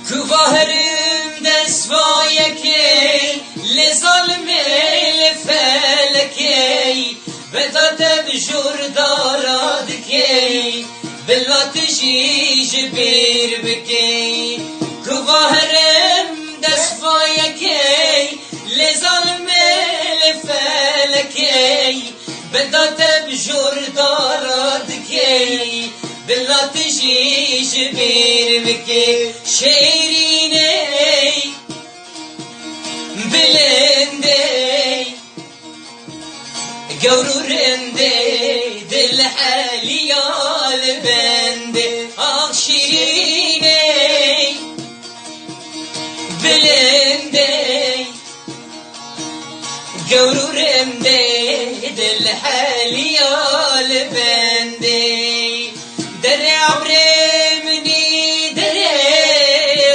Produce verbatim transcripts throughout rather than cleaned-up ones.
Ku va herim dest va yekê, lê zalimê, lê felekê, veda te bi jor dara dikê, bila tu jî ji bîr bikê. Ku va herim dest va yekê, lê zalimê, lê felekê, veda te bi jor dara dikê, bila tu jî ji bîr bikê. Şêrînê, bilindê, gewr û rindê, dil heliya li bendê. Ax şîrînê, bilindê, gewr û rindê, dil heliya li bendê. Derê emrê min î derê,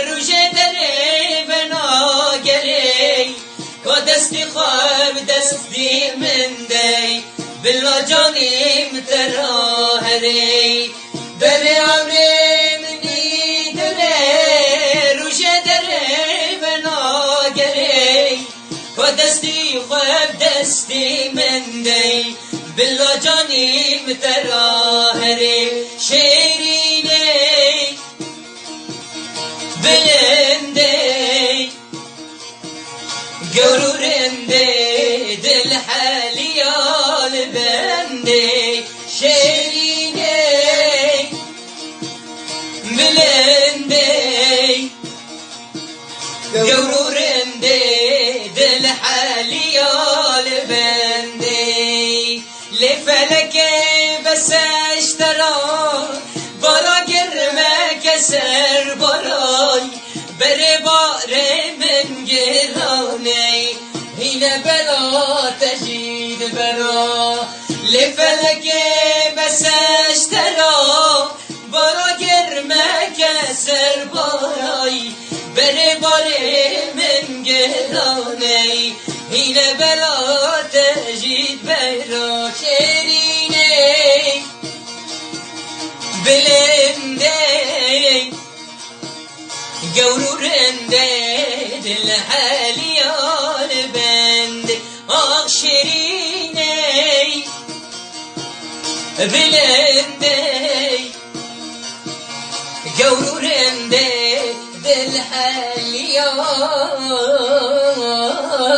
rojê derê venagerê. Ka destê xwe bi destê min dey, bila canê min te ra herê. Derê emrê min î derê, rojê derê venagerê. Xwe destî xwe bi destî min dey, bila canî min te ra herê. Şêrînê, bilindê, gewr û rindê, dil heliya li bendê. Şêrînê, bilindê, gewr û rindê, dil heliya li bendê. Lê felekê bese ji te ra, bara germeke ser baray. Berê barê min giraney, hîne bela te jî dibera. Lê felekê bese ji te ra, bara germeke ser baray. Berê barê min giraney, hîne bela te jî dibera. Şêrînê, bilindê, gewr û rindê, dil heliya li bendê. Ax şêrînê, bilindê, gewr û rindê, dil heliya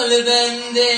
li bendê.